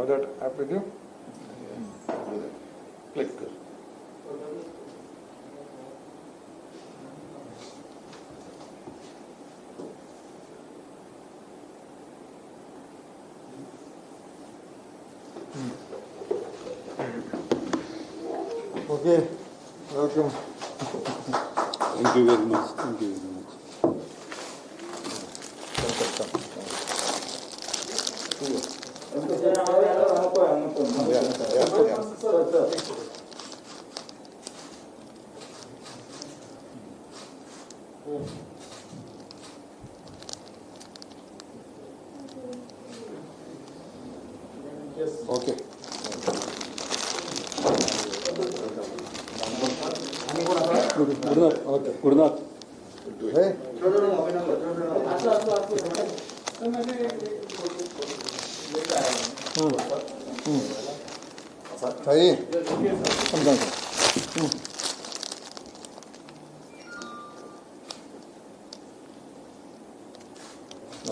Have that app with you? Click. Okay, welcome. Thank you very much. Thank you very much. Come, come, come. Yeah. Yes. Okay. Gurunath. Okay. Gurunath. Hey. Sai. Come down.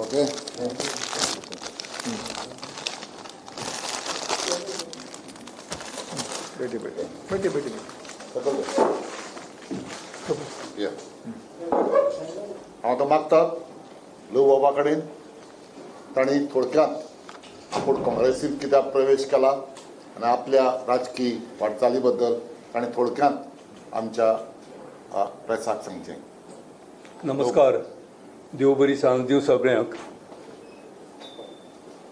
Okay. Beti beti. Beti beti. Yeah. हांव आतां मागता love बाबा कडेन तांणी थोडक्यांत आपूण काँग्रेसींत कित्याक प्रवेश केला आनी आपल्या राजकीय वाटचाली बद्दल तांणी थोडक्यांत आमच्या प्रेसाक सांगचें. नमस्कार, देव बरी सांज दिवं सगळ्यांक.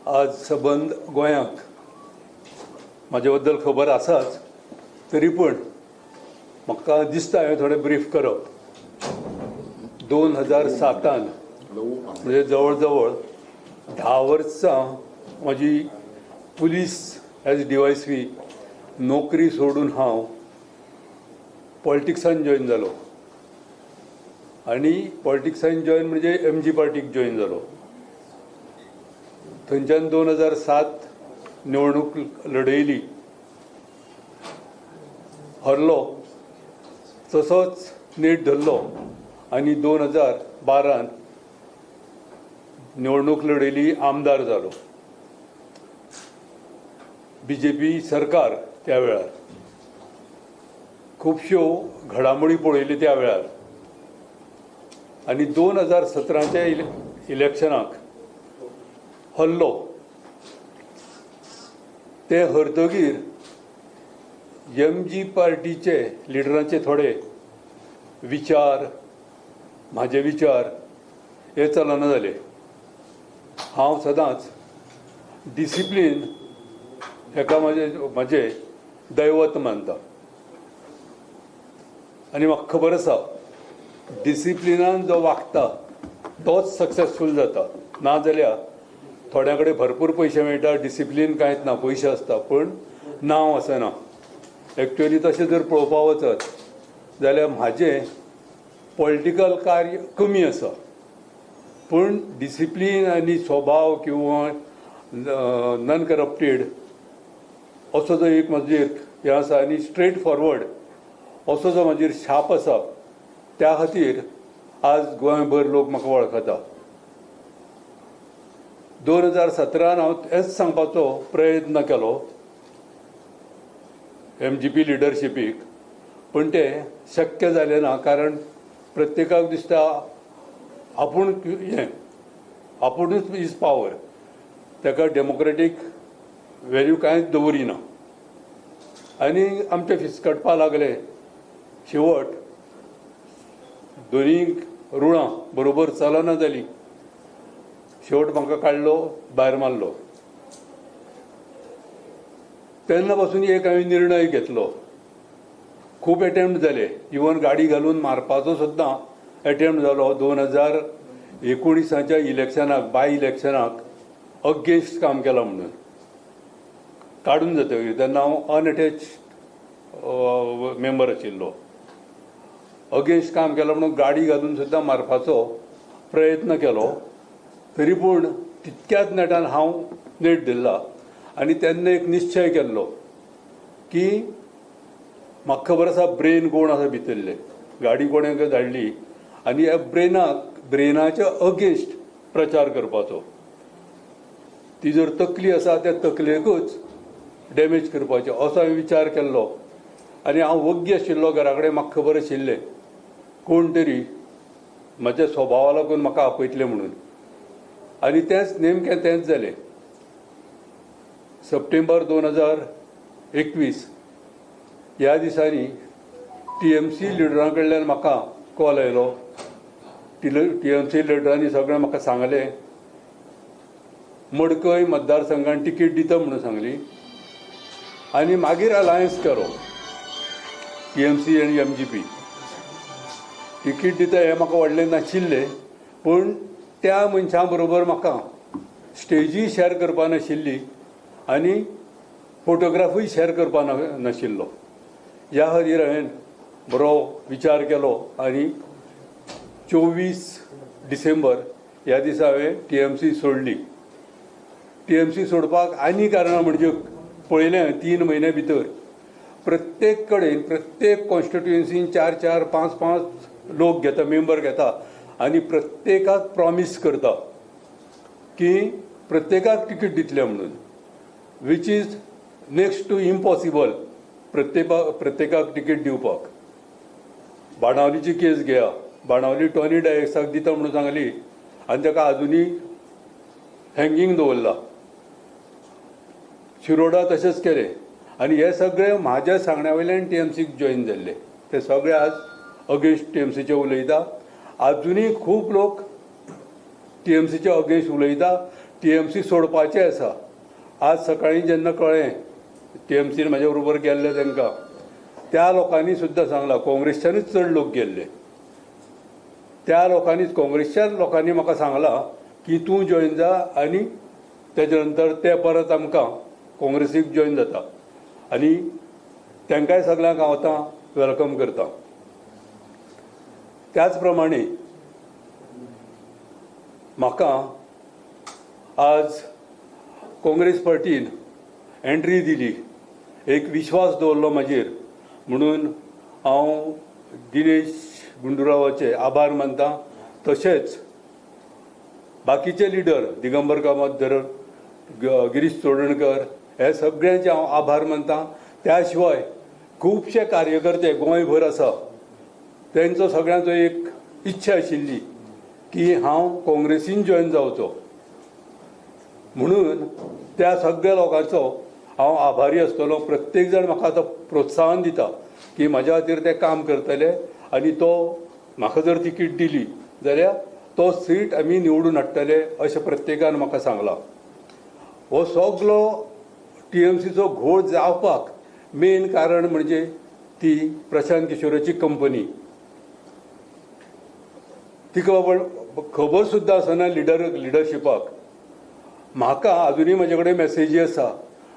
आज सबंद गोंयांक म्हाजे बद्दल खबर आसाच, तरी पण म्हाका दिसता हांवें थोडें ब्रीफ करप. 2007 म्हणजे जवळ जवळ 10 वर्सां म्हजी पुलीस एज DYSP नोकरी सोडून हांव पॉलिटिक्सान जॉयन जालो. आनी पॉलिटिक्सान जॉयन म्हणजे MG पार्टीक जॉयन जालो. थंयच्यान 2007 निवडणूक लढयली, हरलो, तसोच नेट धरलो आनी 2012 निवडणूक लढयली, आमदार जालो. BJP सरकार त्या वेळार खुबश्यो घडामोडी पळयल्यो त्या वेळार. आनी 2017च्या इलेक्शनाक हरलो. ते हरतगीर MG पार्टीचे लिडरांचे थोडे विचार, म्हाजे विचार हे चलना जाले. हांव सदांच डिसिप्लीन हेका म्हाजें दैवत मानता आनी म्हाका खबर आसा डिसिप्लिनान जो वागता तोच सक्सेसफूल जाता. नाजाल्यार थोड्या कडेन भरपूर पयशे मेळटा, डिसिप्लीन कांयच ना, पयशे आसता पूण नांव आसना. एक्चुअली तशें जर पळोवपा वचत जाल्यार म्हाजें पॉलिटिकल कार्य कमी आसा, पूण डिसिप्लीन आनी स्वभाव किंवा नॉन करप्टेड असो जो एक म्हजेर हें आसा आनी स्ट्रेट फॉरवर्ड असो जो म्हजेर शाप आसा, त्या खातीर आज गोंयभर लोक म्हाका वळखता. 2017 हांव हेच सांगपाचो प्रयत्न केलो MGP लिडरशिपीक, पूण तें शक्य जालें ना. कारण प्रत्येकाक दिसता आपूण हें, आपुणूच is power, ताका डेमोक्रेटीक व्हॅल्यू कांयच दवरिना आनी आमचें फिसकटपा लागलें. शेवट दोनी रुळां बरोबर चलना जालीं. शेवट म्हाका काडलो, भायर मारलो. तेन्ना पासून एक हांवें निर्णय घेतलो. खूब एटेम्प्ट जाले, इवन गाडी घालून मारपाचो सुद्दां एटेम्प्ट जालो. 2019च्या इलेक्शनाक, बाय इलेक्शनाक अगेन्स्ट काम केलां म्हणून काडून जातकीर, तेन्ना हांव अनएटॅच मेंबर आशिल्लो. अगेन्स्ट काम केलां म्हणून गाडी घालून सुद्दां मारपाचो प्रयत्न केलो, तरी पूण तितक्याच नेटान हांव नेट धरला. आनी तेन्ना एक निश्चय केल्लो की म्हाका खबर आसा ब्रेन कोण आसा भितरले, गाडी कोणें धाडली आनी ह्या ब्रेनाच्या अगेन्स्ट प्रचार करपाचो. ती जर तकली आसा त्या तकलेकूच डॅमेज करपाचें असो हांवें विचार केल्लो. आनी हांव वग्गी आशिल्लो, घरा कडेन म्हाका खबर आशिल्लें कोण तरी म्हज्या स्वभावा लागून म्हाका आपयतलें म्हणून, आनी तेंच नेमकें तेंच जालें. सप्टेंबर 2021 ह्या दिसांनी TMC लिडरां कडल्यान म्हाका कॉल आयलो. TMC लिडरांनी सगळें म्हाका सांगलें, मडकय मतदारसंघान तिकीट दिता म्हणून सांगली आनी मागीर अलायन्स केलो TMC आनी MGP. तिकीट दिता हें म्हाका व्हडलें नाशिल्लें, पूण त्या मनशां बरोबर म्हाका स्टेजीय शेअर करपा नाशिल्ली आनी फोटोग्राफूय शेअर करपा नाशिल्लो. ह्या खातीर हांवें बरो विचार केलो आनी 24 डिसेंबर ह्या दिसा हांवें TMC सोडली. TMC सोडपाक आनी कारणां म्हणजे पळयलें हांवें 3 म्हयन्या भितर प्रत्येक कडेन प्रत्येक कॉन्स्टिट्युएन्सीन 4 4 5 5 लोक घेता, मेंबर घेता आनी प्रत्येकाक प्रॉमीस करता की प्रत्येकाक तिकीट दितले म्हणून, which is next to impossible प्रत्येकाक तिकीट दिवपाक. बाणावलीची केस घेया, बाणावली टॉनी डायक्साक दिता म्हणून सांगली आनी ताका आजुनूय हँगींग दवरला. शिरोडा तशेंच केलें आनी हे सगळे म्हाज्या सांगण्या वयल्यान TMCक जॉयन जाल्ले. ते सगळे आज अगेन्स्ट TMCचे उलयता. आजुनूय खूब लोक TMCचे अगेन्स्ट उलयता, TMC सोडपाचें आसा. आज सकाळीं जेन्ना कळ्ळें TMCन म्हाज्या बरोबर गेल्ले तांकां, त्या लोकांनी सुद्दां सांगलां, काँग्रेसच्यानूच चड लोक गेल्ले, त्या लोकांनी काँग्रेसच्याच लोकांनी म्हाका सांगलां की तूं जॉयन जा आनी तेजे नंतर ते परत आमकां काँग्रेसीक जॉयन जाता आनी तांकांय सगळ्यांक हांव आतां welcome करता. त्याच प्रमाणे म्हाका आज काँग्रेस पार्टीन एंट्री दिली, एक विश्वास दवरलो म्हाजेर, म्हणून हांव दिनेश गुंडुरावाचे आभार मानता. तशेंच बाकीचे लिडर दिगंबर कामत धर, गिरीश चोडणकर हे सगळ्यांचे हांव आभार मानता. त्या शिवाय खुबशे कार्यकर्ते गोंयभर आसा, तेंचो सगळ्यांचो एक इच्छा आशिल्ली की हांव काँग्रेसीन जॉयन जावचो, म्हणून त्या सगळ्या लोकांचो हांव आभारी आसतलो. प्रत्येक जाण म्हाका आतां प्रोत्साहन दिता की म्हाज्या खातीर ते काम करतले आनी तो म्हाका जर तिकीट दिली जाल्यार तो सीट आमी निवडून हाडटले अशें प्रत्येकान म्हाका सांगलां. हो सगलो TMCचो घोळ जावपाक मेन कारण म्हणजे ती प्रशांत किशोराची कंपनी. तिका खबर सुद्दां आसना लिडरशिपाक. म्हाका आजुनूय म्हजे कडेन मॅसेजी आसा,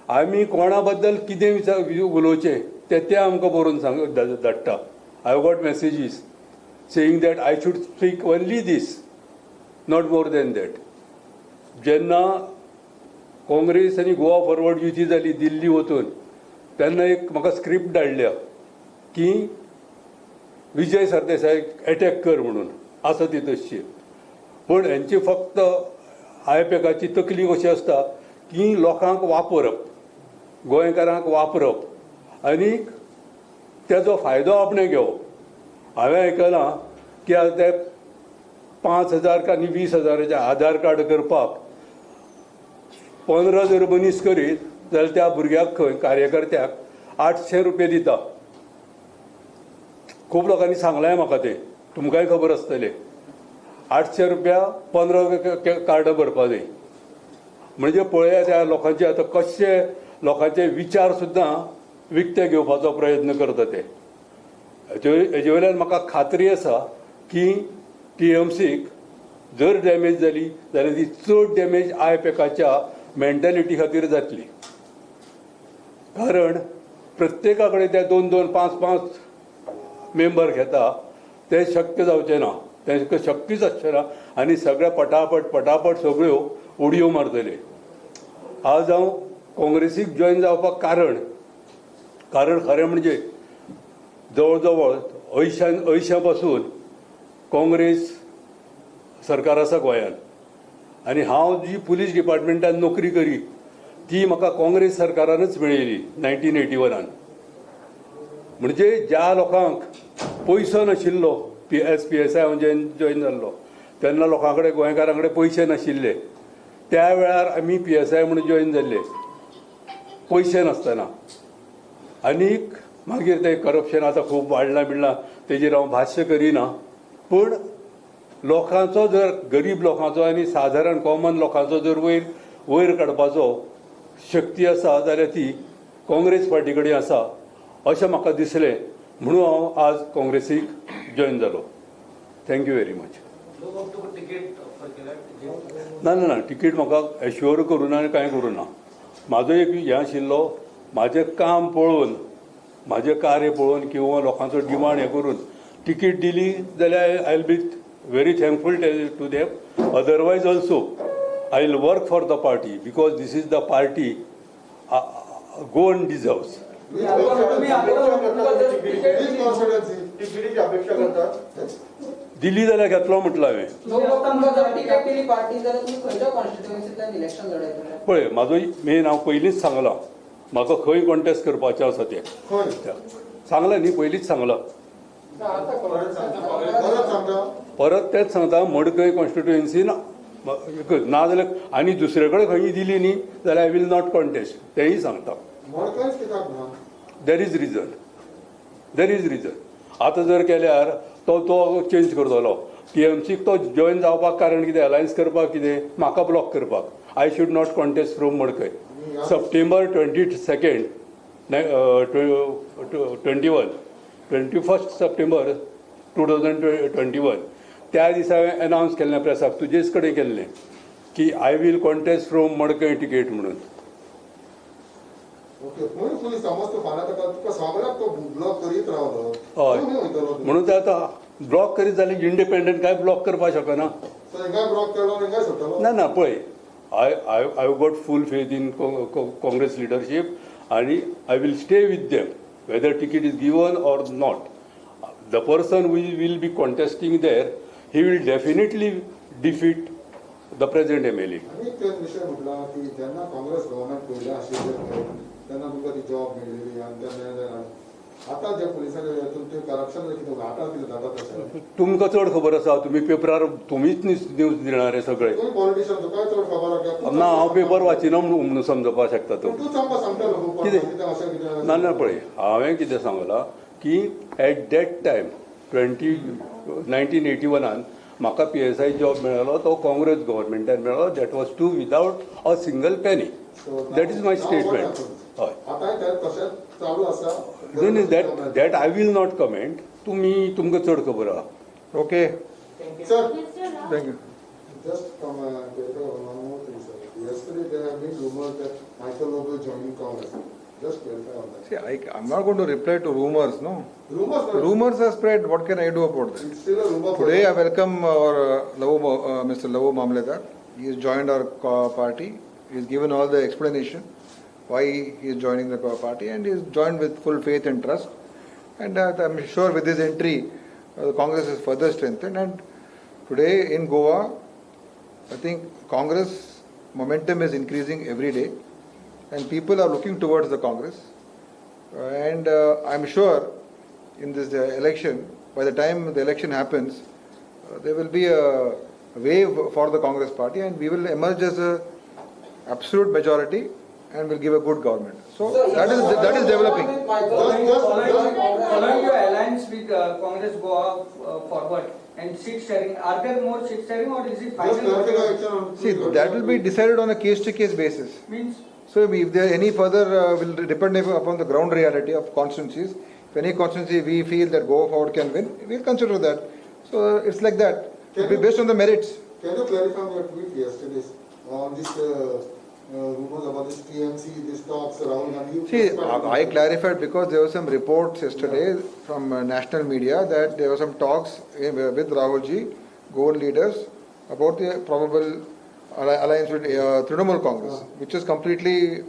आमी कोणा बद्दल कितें विचार उलोवचें तें ते आमकां बरोवन सांग धाडटा. I have got messages saying that I should speak only this, not more than that. जेन्ना काँग्रेस आनी गोवा फॉरवर्ड युती जाली दिल्ली वचून, तेन्ना एक म्हाका स्क्रिप्ट धाडल्या की विजय सरदेसाय एटॅक कर म्हणून, आसा ती तशी. पूण हेंची फक्त आयपॅकाची तकली कशी आसता की लोकांक वापरप, गोंयकारांक वापरप आनी तेजो फायदो आपणें घेवप. हांवें आयकलां की आतां ते 5,000 आनी 20,000 आधार कार्ड करपाक 15 जर मनीस करीत जाल्यार त्या भुरग्याक खंय कार्यकर्त्याक 800 रुपये दिता. खूब लोकांनी सांगलां म्हाका तें, तुमकांय खबर आसतलें. 800 रुपया 15 कार्डां भरपा जाय. म्हणजे पळया त्या लोकांचे आतां कशे लोकांचे विचार सुद्दां विकते घेवपाचो प्रयत्न करता ते. हेजे वयल्यान म्हाका खात्री आसा की TMCक जर डॅमेज जाली जाल्यार ती चड डॅमेज आयपॅकाच्या मेंटेलिटी खातीर जातली. कारण प्रत्येका कडेन ते 2 2 5 5 मेंबर घेता, ते शक्य जावचें ना, तेंकां शक्यूच आसचें ना आनी सगळे पटापट पटापट सगळ्यो उडयो मारतले. आज हांव काँग्रेसीक जॉयन जावपाक कारण खरें म्हणजे जवळ जवळ 80 पासून काँग्रेस सरकार आसा गोंयांत आनी हांव जी पुलीस डिपार्टमेंटान नोकरी करी ती म्हाका काँग्रेस सरकारानच मेळयली 1981. म्हणजे ज्या लोकांक पयसो नाशिल्लो, पी एस I हांव जॉयन जाल्लो तेन्ना लोकां कडेन, गोंयकारां कडेन पयशे नाशिल्ले. त्या वेळार आमी पी एस I म्हणून जॉयन जाल्ले पयशे नासतना. आनीक मागीर तें करप्शन आतां खूब वाडलां बिडलां, तेजेर हांव भाश्य करिना. पूण लोकांचो जर, गरीब लोकांचो आनी सादारण कॉमन लोकांचो जर वयर वयर काडपाचो शक्ती आसा जाल्यार ती काँग्रेस पार्टी कडेन आसा अशें म्हाका दिसलें, म्हणून हांव आज काँग्रेसीक जॉयन जालो. Thank you very much. ना ना ना, तिकीट म्हाका एश्योर करूं ना आनी कांय करूं ना. म्हाजो एक हें आशिल्लो, म्हाजें काम पळोवन, म्हाजें कार्य पळोवन किंवा लोकांचो डिमांड हें करून तिकीट दिली जाल्यार I will be very thankful to them. Otherwise also I will work for the party because this is the party Goan deserves. दिली जाल्यार घेतलो म्हटलं हांवें. पळय, म्हाजो मेन हांव पयलींच सांगलां म्हाका खंय कॉन्टेस्ट करपाचें आसा तें सांगलां न्ही, पयलींच सांगलां. परत तेंच सांगता, मडकय कॉन्स्टिट्युएन्सीन ना जाल्यार आनी दुसरे कडेन खंय दिली न्ही जाल्यार I will not contest, तेंय सांगता. There is reason, there is reason. आतां जर केल्यार तो तो चेंज करतलो. टी एम सीक तो जॉयन जावपाक कारण कितें, अलायन्स करपाक कितें, म्हाका ब्लॉक करपाक. I should not contest from Madkai. September 22, 21, 21 September 2021 त्या दिसा हांवें अनावन्स केल्लें प्रेसाक, तुजेच कडेन केल्लें की I will contest from Madkai ticket म्हणून. हय, म्हणून ते आतां ब्लॉक करीत जाल्यार इंडिपेंडंट काय ब्लॉक करपाक शकना. ना ना, पळय, I I got full faith in Congress leadership आनी I will stay with them whether ticket is given or not. The person who will be contesting there, he will definitely defeat the present MLA. तुमकां चड खबर आसा, तुमी पेपरार तुमीच news दिणारे सगळे. ना, हांव पेपर वाचिना म्हणून समजपाक शकता तूं कितें. ना ना, पळय, हांवें कितें सांगलां की एट that time 1981 म्हाका पी एस I job मेळ्ळो तो काँग्रेस गव्हर्मेंटान मेळ्ळो. That was too without a single penny. That is my statement. हय, न्ही, that I will not comment. तुमी, तुमकां चड खबर आहा. Okay, thank you. Just from one more thing, sir. Yesterday there have been rumors that Michael Lobo is joining Congress. Just clarify on that. See, I'm not going to reply to rumors, no. Rumors, no. Rumors are spread. What can I do about that? It's still a rumor. Today I welcome our Lavo, Mr. Lavo Mamledar. He has joined our party. He has given all the explanation why he is joining the party, and he has joined with full faith and trust. And I'm sure with his entry, the Congress is further strengthened. And today in Goa, I think Congress momentum is increasing every day, and people are looking towards the Congress. And I'm sure in this election, by the time the election happens, there will be a wave for the Congress party, and we will emerge as a absolute majority and will give a good government. So that is developing. Following your alliance with Congress Goa Forward and seat sharing, are there more seat sharing or is it final? See, that will be decided on a case-to-case basis. Means? So if there are any further, will depend upon the ground reality of constituencies. If any constituency we feel that Goa Forward can win, we will consider that. So it's like that. It will be based on the merits. Can you clarify your tweet yesterday on this rumors about this TMC, this talks, Rahul Gandhi? See, I clarified because there were some reports yesterday from national media that there were some talks with Rahul ji, Goan leaders, about the probable alliance with Trinamool Congress, which is completely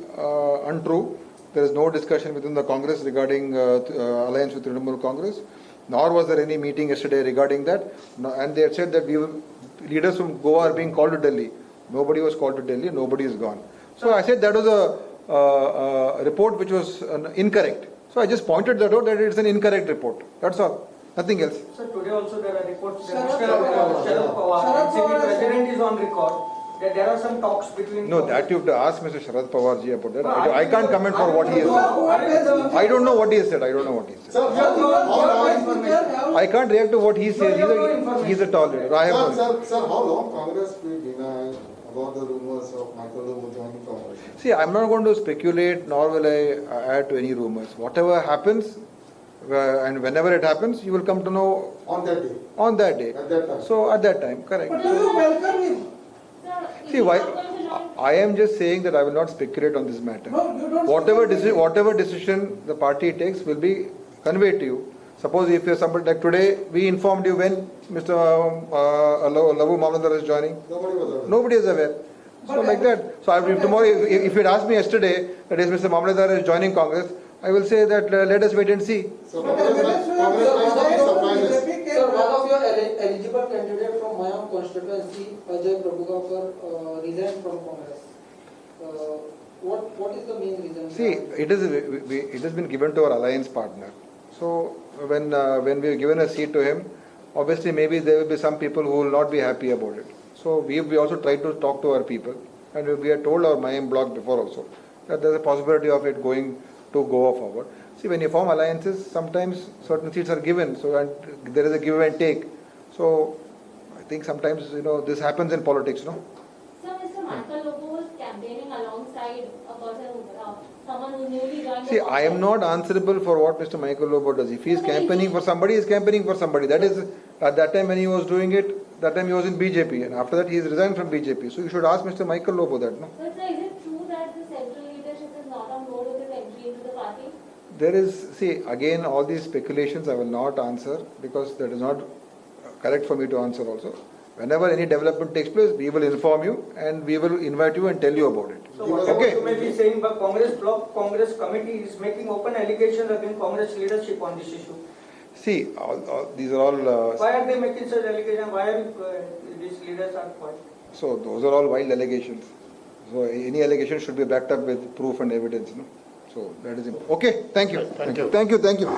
untrue. There is no discussion within the Congress regarding alliance with Trinamool Congress, nor was there any meeting yesterday regarding that. No, and they had said that leaders from Goa are being called to Delhi. Nobody was called to Delhi, nobody is gone. So I said that was a report which was incorrect. So I just pointed that out, that it's an incorrect report. That's all. Nothing else. Sir, today also there are reports that Sharad Pawar, NCP president, is on record that there are some talks between... No, that you have to ask Mr. Sharad Pawar ji about that. I can't comment for what he has said. I don't know what he has said. I don't know what he said. Sir, I can't react to what he says. He's a tall leader. I have no. Sir, how long Congress will deny about the rumors of Michael Lobo joining Congress? See, I'm not going to speculate, nor will I add to any rumors. Whatever happens, and whenever it happens, you will come to know on that day. On that day. At that time. So at that time, correct. But will you welcome him? See, why? I am just saying that I will not speculate on this matter. No, you don't. Whatever decision the party takes will be conveyed to you. Suppose if you are somebody like today, we informed you when Mr. Lavoo Mamledar is joining. Nobody was aware. Nobody is aware. So like that. So if tomorrow, if you had asked me yesterday that is Mr. Mamledar is joining Congress, I will say that let us wait and see. So Congress surprises. Sir, one of your eligible candidate from Mayam constituency, Ajay Prabhugaonkar, resigned from Congress. What is the main reason? See, it has been given to our alliance partner. So when we have given a seat to him, obviously maybe there will be some people who will not be happy about it. So we also tried to talk to our people, and we had told our Mayam block before also that there is a possibility of it going to Goa forward. See, when you form alliances, sometimes certain seats are given, so and there is a give and take. So I think sometimes, you know, this happens in politics, no? Sir, Mr. Michael Lobo was campaigning alongside a person who, someone who newly joined. See, I am not answerable for what Mr. Michael Lobo does. If he is campaigning for somebody, he is campaigning for somebody. That is, at that time when he was doing it, that time he was in BJP, and after that he has resigned from BJP. So you should ask Mr. Michael Lobo that, no? But sir, is it true that the central leadership is not on board with his entry into the party? There is, see, again, all these speculations I will not answer because that is not correct for me to answer also. Whenever any development takes place, we will inform you and we will invite you and tell you about it. So whatever you may be saying, but Congress block, Congress committee is making open allegations against Congress leadership on this issue. See, these are all... Why are they making such allegations? Why are these leaders are quiet? So those are all wild allegations. So any allegation should be backed up with proof and evidence, no? So that is important. Okay, thank you. Thank you. Thank you. Thank you.